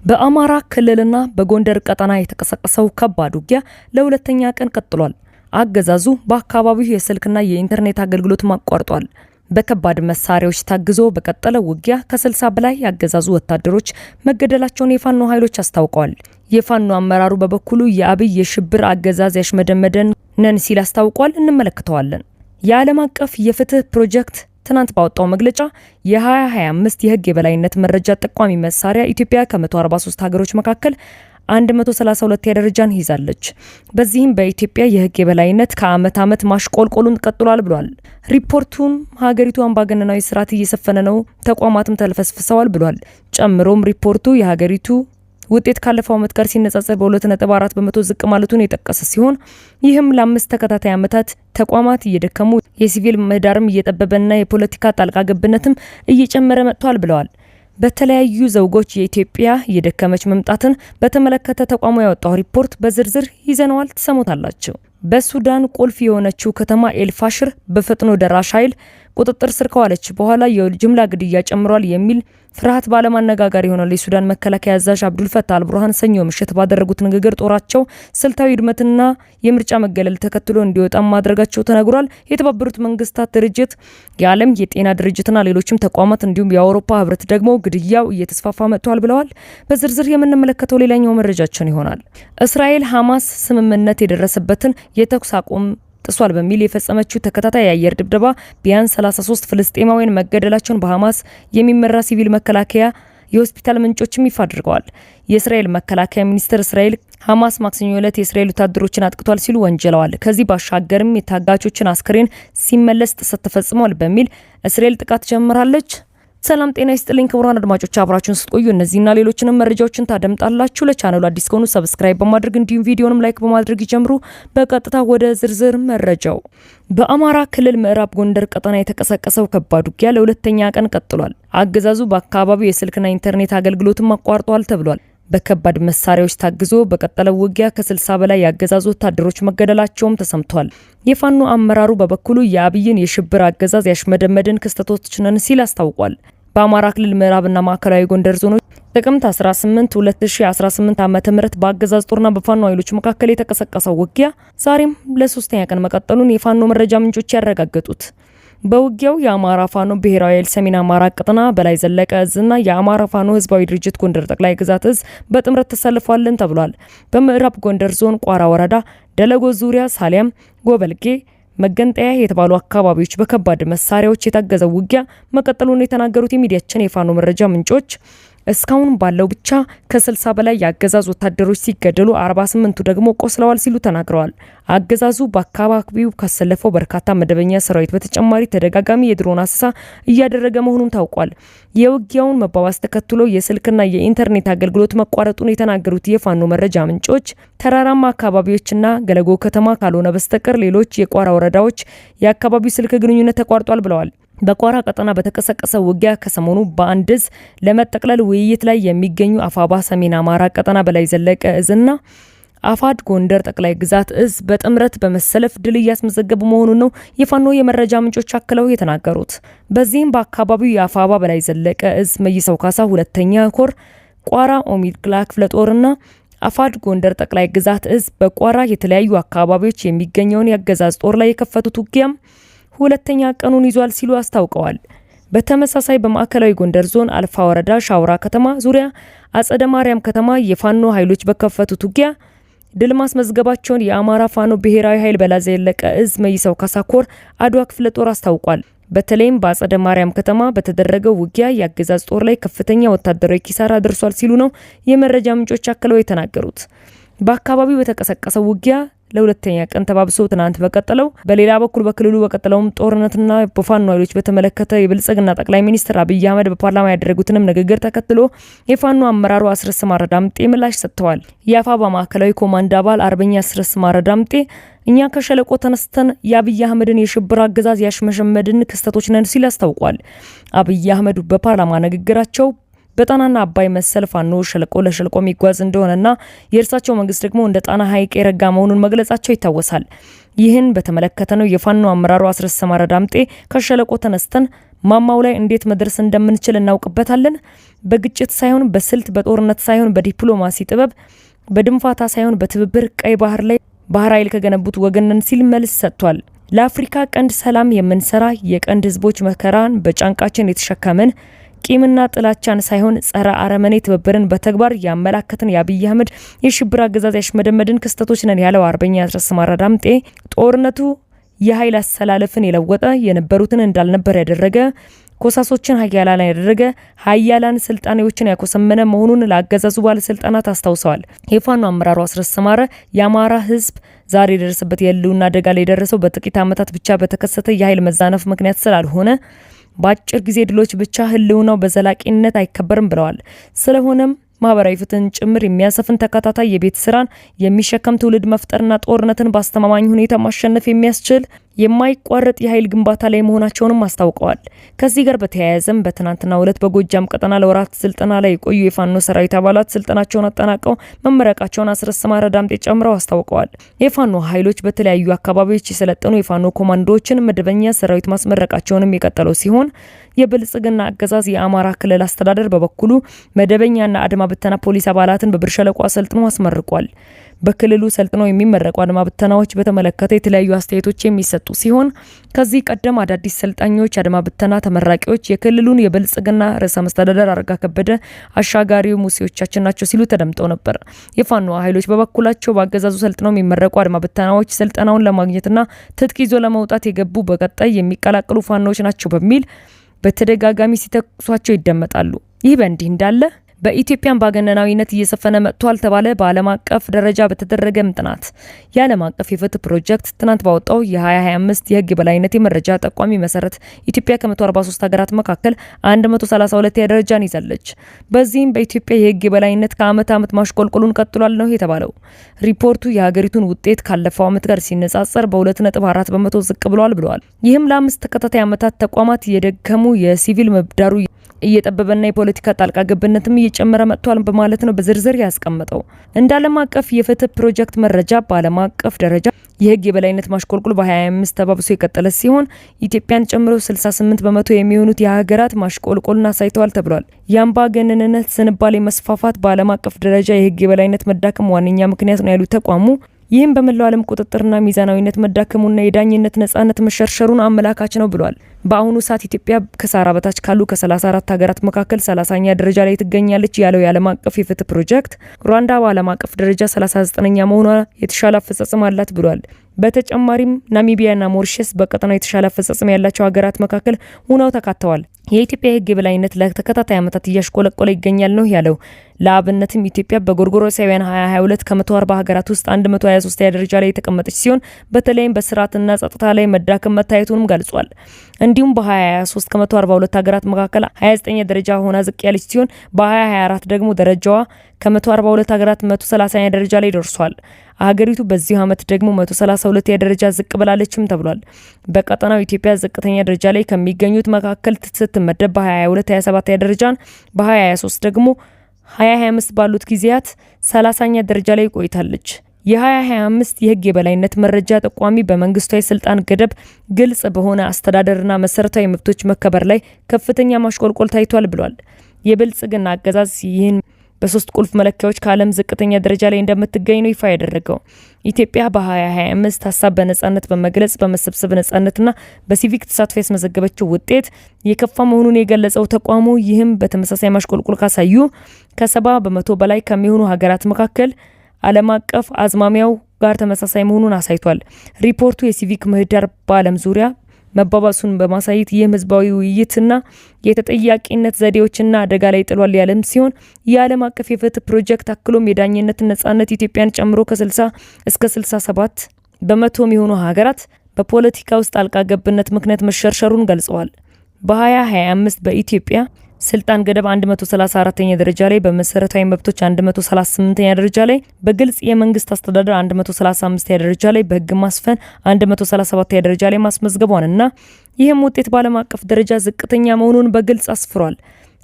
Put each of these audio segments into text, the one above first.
በአማራ ክልልና በጎንደር ቀጠና የተቀሰቀሰው ከባድ ውጊያ ለሁለተኛ ቀን ቀጥሏል። አገዛዙ በአካባቢው የስልክና የኢንተርኔት አገልግሎት አቋርጧል። በከባድ መሳሪያዎች ታግዞ በቀጠለው ውጊያ ከ60 በላይ የአገዛዙ ወታደሮች መገደላቸውን የፋኖ ኃይሎች አስታውቀዋል። የፋኖ አመራሩ በበኩሉ የአብይ የሽብር አገዛዝ ያሽመደመደን ነን ሲል አስታውቋል። እንመለከተዋለን። የዓለም አቀፍ የፍትህ ፕሮጀክት ትናንት ባወጣው መግለጫ የ2025 የህግ የበላይነት መረጃ ጠቋሚ መሳሪያ ኢትዮጵያ ከ143 ሀገሮች መካከል 132 ደረጃን ይዛለች። በዚህም በኢትዮጵያ የህግ የበላይነት ከአመት አመት ማሽቆልቆሉን ቀጥሏል ብሏል። ሪፖርቱም ሀገሪቱ አምባገነናዊ ስርዓት እየሰፈነ ነው፣ ተቋማትም ተልፈስፍሰዋል ብሏል። ጨምሮም ሪፖርቱ የሀገሪቱ ውጤት ካለፈው ዓመት ጋር ሲነጻጸር በ2.4% ዝቅ ማለቱን የጠቀሰ ሲሆን ይህም ለ5 ተከታታይ ዓመታት ተቋማት እየደከሙ የሲቪል ምህዳርም እየጠበበና የፖለቲካ ጣልቃ ገብነትም እየጨመረ መጥቷል ብለዋል። በተለያዩ ዘውጎች የኢትዮጵያ እየደከመች መምጣትን በተመለከተ ተቋሙ ያወጣው ሪፖርት በዝርዝር ይዘነዋል፣ ትሰሙታላችሁ። በሱዳን ቁልፍ የሆነችው ከተማ ኤልፋሽር በፈጥኖ ደራሽ ኃይል ቁጥጥር ስር ከዋለች በኋላ የጅምላ ግድያ ጨምሯል የሚል ፍርሃት በዓለም አነጋጋሪ ሆኗል። የሱዳን መከላከያ አዛዥ አብዱልፈታህ አልቡርሃን ሰኞ ምሽት ባደረጉት ንግግር ጦራቸው ስልታዊ ውድመትና የምርጫ መገለል ተከትሎ እንዲወጣ ማድረጋቸው ተነግሯል። የተባበሩት መንግስታት ድርጅት፣ የዓለም የጤና ድርጅትና ሌሎችም ተቋማት እንዲሁም የአውሮፓ ህብረት ደግሞ ግድያው እየተስፋፋ መጥቷል ብለዋል። በዝርዝር የምንመለከተው ሌላኛው መረጃችን ይሆናል። እስራኤል ሐማስ ስምምነት የደረሰበትን የተኩስ አቁም ጥሷል በሚል የፈጸመችው ተከታታይ የአየር ድብደባ ቢያንስ 33 ፍልስጤማውያን መገደላቸውን በሐማስ የሚመራ ሲቪል መከላከያ የሆስፒታል ምንጮችም ይፋ አድርገዋል። የእስራኤል መከላከያ ሚኒስትር እስራኤል ሐማስ ማክሰኞ ዕለት የእስራኤል ወታደሮችን አጥቅቷል ሲሉ ወንጅለዋል። ከዚህ ባሻገርም የታጋቾችን አስክሬን ሲመለስ ጥሰት ተፈጽሟል በሚል እስራኤል ጥቃት ጀምራለች። ሰላም ጤና ይስጥልኝ ክቡራን አድማጮች፣ አብራችሁን ስትቆዩ እነዚህና ሌሎችንም መረጃዎችን ታደምጣላችሁ። ለቻናሉ አዲስ ከሆኑ subscribe በማድረግ እንዲሁም ቪዲዮንም like በማድረግ ይጀምሩ። በቀጥታ ወደ ዝርዝር መረጃው። በአማራ ክልል ምዕራብ ጎንደር ቀጠና የተቀሰቀሰው ከባድ ውጊያ ለሁለተኛ ቀን ቀጥሏል። አገዛዙ በአካባቢው የስልክና ኢንተርኔት አገልግሎትም አቋርጧል ተብሏል። በከባድ መሳሪያዎች ታግዞ በቀጠለው ውጊያ ከ60 በላይ የአገዛዙ ወታደሮች መገደላቸውም ተሰምቷል። የፋኖ አመራሩ በበኩሉ የአብይን የሽብር አገዛዝ ያሽመደመድን ክስተቶች ነን ሲል አስታውቋል። በአማራ ክልል ምዕራብና ማዕከላዊ ጎንደር ዞኖች ጥቅምት 18 2018 ዓ.ም በአገዛዝ ጦርና በፋኖ ኃይሎች መካከል የተቀሰቀሰው ውጊያ ዛሬም ለሶስተኛ ቀን መቀጠሉን የፋኖ መረጃ ምንጮች ያረጋገጡት። በውጊያው የአማራ ፋኖ ብሔራዊ ኃይል ሰሜን አማራ ቀጠና በላይ ዘለቀ እዝና የአማራ ፋኖ ህዝባዊ ድርጅት ጎንደር ጠቅላይ ግዛት እዝ በጥምረት ተሰልፏልን ተብሏል። በምዕራብ ጎንደር ዞን ቋራ ወረዳ ደለጎ ዙሪያ፣ ሳሊያም፣ ጎበልጌ፣ መገንጠያ የተባሉ አካባቢዎች በከባድ መሳሪያዎች የታገዘው ውጊያ መቀጠሉን የተናገሩት የሚዲያችን የፋኖ መረጃ ምንጮች እስካሁን ባለው ብቻ ከ60 በላይ የአገዛዝ ወታደሮች ሲገደሉ 48ቱ ደግሞ ቆስለዋል ሲሉ ተናግረዋል። አገዛዙ በአካባቢው ካሰለፈው በርካታ መደበኛ ሰራዊት በተጨማሪ ተደጋጋሚ የድሮን አሰሳ እያደረገ መሆኑን ታውቋል። የውጊያውን መባባስ ተከትሎ የስልክና የኢንተርኔት አገልግሎት መቋረጡን የተናገሩት የፋኖ መረጃ ምንጮች ተራራማ አካባቢዎችና ገለጎ ከተማ ካልሆነ በስተቀር ሌሎች የቋራ ወረዳዎች የአካባቢው ስልክ ግንኙነት ተቋርጧል ብለዋል። በቋራ ቀጠና በተቀሰቀሰ ውጊያ ከሰሞኑ በአንድ እዝ ለመጠቅለል ውይይት ላይ የሚገኙ አፋባ ሰሜን አማራ ቀጠና በላይ ዘለቀ እዝና አፋድ ጎንደር ጠቅላይ ግዛት እዝ በጥምረት በመሰለፍ ድል እያስመዘገቡ መሆኑን ነው የፋኖ የመረጃ ምንጮች አክለው የተናገሩት። በዚህም በአካባቢው የአፋባ በላይ ዘለቀ እዝ መይሰው ካሳ ሁለተኛ ኮር ቋራ ኦሚድላ ክፍለ ጦርና አፋድ ጎንደር ጠቅላይ ግዛት እዝ በቋራ የተለያዩ አካባቢዎች የሚገኘውን የአገዛዝ ጦር ላይ የከፈቱት ውጊያም ሁለተኛ ቀኑን ይዟል ሲሉ አስታውቀዋል። በተመሳሳይ በማዕከላዊ ጎንደር ዞን አልፋ ወረዳ ሻውራ ከተማ ዙሪያ አጸደ ማርያም ከተማ የፋኖ ኃይሎች በከፈቱት ውጊያ ድል ማስመዝገባቸውን የአማራ ፋኖ ብሔራዊ ኃይል በላይ ዘለቀ እዝ መይሳው ካሳ ኮር አድዋ ክፍለ ጦር አስታውቋል። በተለይም በአጸደ ማርያም ከተማ በተደረገው ውጊያ የአገዛዝ ጦር ላይ ከፍተኛ ወታደራዊ ኪሳራ ደርሷል ሲሉ ነው የመረጃ ምንጮች አክለው የተናገሩት። በአካባቢው በተቀሰቀሰው ውጊያ ለሁለተኛ ቀን ተባብሶ ትናንት በቀጠለው በሌላ በኩል በክልሉ በቀጠለውም ጦርነትና በፋኖ ኃይሎች በተመለከተ የብልጽግና ጠቅላይ ሚኒስትር አብይ አህመድ በፓርላማ ያደረጉትንም ንግግር ተከትሎ የፋኖ አመራሩ አስረስ ማረ ዳምጤ ምላሽ ሰጥተዋል። የአፋባ ማዕከላዊ ኮማንድ አባል አርበኛ አስረስ ማረ ዳምጤ እኛ ከሸለቆ ተነስተን የአብይ አህመድን የሽብር አገዛዝ ያሽመሸመድን ክስተቶች ነን ሲል አስታውቋል። አብይ አህመድ በፓርላማ ንግግራቸው በጣናና አባይ መሰል ፋኖ ሸለቆ ለሸለቆ የሚጓዝ እንደሆነና የእርሳቸው መንግስት ደግሞ እንደ ጣና ሐይቅ የረጋ መሆኑን መግለጻቸው ይታወሳል። ይህን በተመለከተ ነው የፋኖ አመራሩ አስረስ ማረ ዳምጤ ከሸለቆ ተነስተን ማማው ላይ እንዴት መድረስ እንደምንችል እናውቅበታለን። በግጭት ሳይሆን በስልት፣ በጦርነት ሳይሆን በዲፕሎማሲ ጥበብ፣ በድንፋታ ሳይሆን በትብብር ቀይ ባህር ላይ ባህር ኃይል ከገነቡት ወገን ነን ሲል መልስ ሰጥቷል። ለአፍሪካ ቀንድ ሰላም የምንሰራ፣ የቀንድ ህዝቦች መከራን በጫንቃችን የተሸከምን፣ ቂምና ጥላቻን ሳይሆን ጸረ አረመኔ ትብብርን በተግባር ያመላከትን፣ የአብይ አህመድ የሽብር አገዛዝ ያሽመደመድን ክስተቶች ነን ያለው አርበኛ አስረስ ማረ ዳምጤ ጦርነቱ የኃይል አሰላለፍን የለወጠ፣ የነበሩትን እንዳልነበር ያደረገ፣ ኮሳሶችን ሀያላን ያደረገ፣ ሀያላን ስልጣኔዎችን ያኮሰመነ መሆኑን ለአገዛዙ ባለስልጣናት አስታውሰዋል። የፋኖ አመራሩ አስረስ ማረ የአማራ ህዝብ ዛሬ የደረሰበት የህልውና አደጋ ላይ የደረሰው በጥቂት ዓመታት ብቻ በተከሰተ የኃይል መዛነፍ ምክንያት ስላልሆነ በአጭር ጊዜ ድሎች ብቻ ህልውናው በዘላቂነት አይከበርም ብለዋል። ስለሆነም ማህበራዊ ፍትህን ጭምር የሚያሰፍን ተከታታይ የቤት ስራን የሚሸከም ትውልድ መፍጠርና ጦርነትን በአስተማማኝ ሁኔታ ማሸነፍ የሚያስችል የማይቋረጥ የኃይል ግንባታ ላይ መሆናቸውንም አስታውቀዋል። ከዚህ ጋር በተያያዘም በትናንትናው ዕለት በጎጃም ቀጠና ለወራት ስልጠና ላይ የቆዩ የፋኖ ሰራዊት አባላት ስልጠናቸውን አጠናቀው መመረቃቸውን አስረስ ማረ ዳምጤ ጨምረው አስታውቀዋል። የፋኖ ኃይሎች በተለያዩ አካባቢዎች የሰለጠኑ የፋኖ ኮማንዶዎችን መደበኛ ሰራዊት ማስመረቃቸውንም የቀጠለው ሲሆን የብልጽግና አገዛዝ የአማራ ክልል አስተዳደር በበኩሉ መደበኛና አድማ ብተና ፖሊስ አባላትን በብር ሸለቆ አሰልጥኖ አስመርቋል። በክልሉ ሰልጥነው የሚመረቁ አድማ ብተናዎች በተመለከተ የተለያዩ አስተያየቶች የሚሰጡ ሲሆን ከዚህ ቀደም አዳዲስ ሰልጣኞች አድማ ብተና ተመራቂዎች የክልሉን የብልጽግና ርዕሰ መስተዳደር አረጋ ከበደ አሻጋሪው ሙሴዎቻችን ናቸው ሲሉ ተደምጠው ነበር። የፋኖ ኃይሎች በበኩላቸው በአገዛዙ ሰልጥነው የሚመረቁ አድማ ብተናዎች ስልጠናውን ለማግኘትና ትጥቅ ይዞ ለመውጣት የገቡ በቀጣይ የሚቀላቀሉ ፋኖዎች ናቸው በሚል በተደጋጋሚ ሲተኩሷቸው ይደመጣሉ። ይህ በእንዲህ እንዳለ በኢትዮጵያ አምባገነናዊነት እየሰፈነ መጥቷል ተባለ። በዓለም አቀፍ ደረጃ በተደረገም ጥናት የዓለም አቀፍ የፍትህ ፕሮጀክት ትናንት ባወጣው የ2025 የህግ የበላይነት የመረጃ ጠቋሚ መሰረት ኢትዮጵያ ከ143 ሀገራት መካከል 132 ደረጃን ይዛለች። በዚህም በኢትዮጵያ የህግ የበላይነት ከአመት አመት ማሽቆልቆሉን ቀጥሏል ነው የተባለው። ሪፖርቱ የሀገሪቱን ውጤት ካለፈው አመት ጋር ሲነጻጸር በ2.4% ዝቅ ብሏል ብለዋል። ይህም ለአምስት ተከታታይ አመታት ተቋማት የደከሙ፣ የሲቪል ምህዳሩ እየጠበበና የፖለቲካ ጣልቃ ገብነትም እየጨመረ መጥቷል በማለት ነው በዝርዝር ያስቀመጠው። እንደ ዓለም አቀፍ የፍትህ ፕሮጀክት መረጃ በዓለም አቀፍ ደረጃ የህግ የበላይነት ማሽቆልቆል በ25 ተባብሶ የቀጠለ ሲሆን ኢትዮጵያን ጨምሮ 68% የሚሆኑት የሀገራት ማሽቆልቆልን አሳይተዋል ተብሏል። የአምባገነንነት ዝንባሌ መስፋፋት በዓለም አቀፍ ደረጃ የህግ የበላይነት መዳከም ዋነኛ ምክንያት ነው ያሉት ተቋሙ ይህም በመላው ዓለም ቁጥጥርና ሚዛናዊነት መዳከሙና የዳኝነት ነጻነት መሸርሸሩን አመላካች ነው ብሏል። በአሁኑ ሰዓት ኢትዮጵያ ከሳህራ በታች ካሉ ከ34 ሀገራት መካከል 30ኛ ደረጃ ላይ ትገኛለች ያለው የዓለም አቀፍ የፍትህ ፕሮጀክት ሩዋንዳ በዓለም አቀፍ ደረጃ 39ኛ መሆኗ የተሻለ አፈጻጸም አላት ብሏል። በተጨማሪም ናሚቢያና ሞሪሸስ በቀጠናው የተሻለ አፈጻጸም ያላቸው ሀገራት መካከል ሆነው ተካተዋል። የኢትዮጵያ የህግ የበላይነት ለተከታታይ ዓመታት እያሽቆለቆለ ይገኛል ነው ያለው። ለአብነትም ኢትዮጵያ በጎርጎሮሳውያን 2022 ከ140 ሀገራት ውስጥ 123ኛ ደረጃ ላይ የተቀመጠች ሲሆን በተለይም በስርዓትና ጸጥታ ላይ መዳከም መታየቱንም ገልጿል። እንዲሁም በ2023 ከ142 ሀገራት መካከል 29ኛ ደረጃ ሆና ዝቅ ያለች ሲሆን በ2024 ደግሞ ደረጃዋ ከ142 ሀገራት 130ኛ ደረጃ ላይ ደርሷል። ሀገሪቱ በዚሁ ዓመት ደግሞ 132ኛ ደረጃ ዝቅ ብላለችም ተብሏል። በቀጠናው ኢትዮጵያ ዝቅተኛ ደረጃ ላይ ከሚገኙት መካከል ስትመደብ በ2022 27ኛ ደረጃን፣ በ2023 ደግሞ 2025 ባሉት ጊዜያት 30ኛ ደረጃ ላይ ቆይታለች። የ2025 የህግ የበላይነት መረጃ ጠቋሚ በመንግስታዊ ስልጣን ገደብ፣ ግልጽ በሆነ አስተዳደርና መሰረታዊ መብቶች መከበር ላይ ከፍተኛ ማሽቆልቆል ታይቷል ብሏል። የብልጽግና አገዛዝ ይህን በሶስት ቁልፍ መለኪያዎች ከዓለም ዝቅተኛ ደረጃ ላይ እንደምትገኝ ነው ይፋ ያደረገው። ኢትዮጵያ በ2025 ሀሳብ በነጻነት በመግለጽ፣ በመሰብሰብ ነጻነትና በሲቪክ ተሳትፎ ያስመዘገበችው ውጤት የከፋ መሆኑን የገለጸው ተቋሙ ይህም በተመሳሳይ ማሽቆልቆል ካሳዩ ከ70% በላይ ከሚሆኑ ሀገራት መካከል ዓለም አቀፍ አዝማሚያው ጋር ተመሳሳይ መሆኑን አሳይቷል። ሪፖርቱ የሲቪክ ምህዳር በዓለም ዙሪያ መባባሱን በማሳየት ይህም ህዝባዊ ውይይትና የተጠያቂነት ዘዴዎችና አደጋ ላይ ጥሏል ያለም ሲሆን የዓለም አቀፍ የፍትህ ፕሮጀክት አክሎም የዳኝነትን ነጻነት ኢትዮጵያን ጨምሮ ከ60 እስከ 67% የሚሆኑ ሀገራት በፖለቲካ ውስጥ ጣልቃ ገብነት ምክንያት መሸርሸሩን ገልጸዋል። በ2025 በኢትዮጵያ ስልጣን ገደብ 134ኛ ደረጃ ላይ፣ በመሰረታዊ መብቶች 138ኛ ደረጃ ላይ፣ በግልጽ የመንግስት አስተዳደር 135ኛ ደረጃ ላይ፣ በህግ ማስፈን 137ኛ ደረጃ ላይ ማስመዝገቧንና ይህም ውጤት በዓለም አቀፍ ደረጃ ዝቅተኛ መሆኑን በግልጽ አስፍሯል።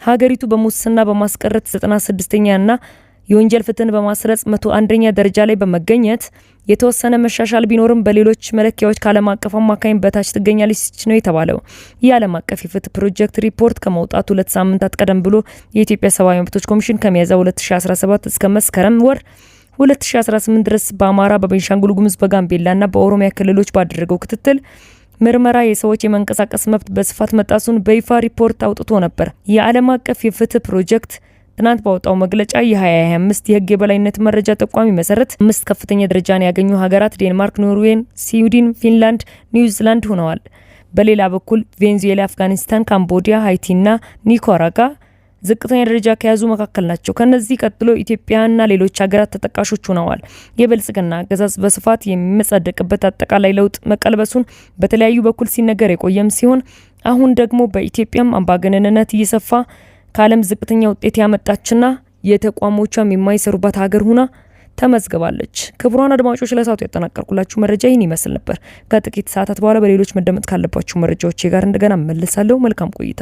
ሀገሪቱ በሙስና በማስቀረት 96ኛና የወንጀል ፍትህን በማስረጽ 101ኛ ደረጃ ላይ በመገኘት የተወሰነ መሻሻል ቢኖርም በሌሎች መለኪያዎች ከዓለም አቀፍ አማካኝ በታች ትገኛለች ነው የተባለው። ይህ ዓለም አቀፍ የፍትህ ፕሮጀክት ሪፖርት ከመውጣቱ 2 ሳምንታት ቀደም ብሎ የኢትዮጵያ ሰብአዊ መብቶች ኮሚሽን ከሚያዝያ 2017 እስከ መስከረም ወር 2018 ድረስ በአማራ፣ በቤንሻንጉል ጉሙዝ፣ በጋምቤላና በኦሮሚያ ክልሎች ባደረገው ክትትል ምርመራ የሰዎች የመንቀሳቀስ መብት በስፋት መጣሱን በይፋ ሪፖርት አውጥቶ ነበር። የዓለም አቀፍ የፍትህ ፕሮጀክት ትናንት ባወጣው መግለጫ የ2025 የህግ የበላይነት መረጃ ጠቋሚ መሰረት አምስት ከፍተኛ ደረጃን ያገኙ ሀገራት ዴንማርክ፣ ኖርዌይ፣ ስዊድን፣ ፊንላንድ፣ ኒውዚላንድ ሆነዋል። በሌላ በኩል ቬንዙዌላ፣ አፍጋኒስታን፣ ካምቦዲያ፣ ሃይቲና ኒካራጓ ዝቅተኛ ደረጃ ከያዙ መካከል ናቸው። ከነዚህ ቀጥሎ ኢትዮጵያና ሌሎች ሀገራት ተጠቃሾች ሆነዋል። የብልጽግና አገዛዝ በስፋት የሚመጻደቅበት አጠቃላይ ለውጥ መቀልበሱን በተለያዩ በኩል ሲነገር የቆየም ሲሆን፣ አሁን ደግሞ በኢትዮጵያም አምባገነንነት እየሰፋ ከዓለም ዝቅተኛ ውጤት ያመጣችና የተቋሞቿም የማይሰሩባት ሀገር ሁና ተመዝግባለች። ክቡራን አድማጮች፣ ለሰዓቱ ያጠናቀርኩላችሁ መረጃ ይህን ይመስል ነበር። ከጥቂት ሰዓታት በኋላ በሌሎች መደመጥ ካለባችሁ መረጃዎች ጋር እንደገና እመለሳለሁ። መልካም ቆይታ።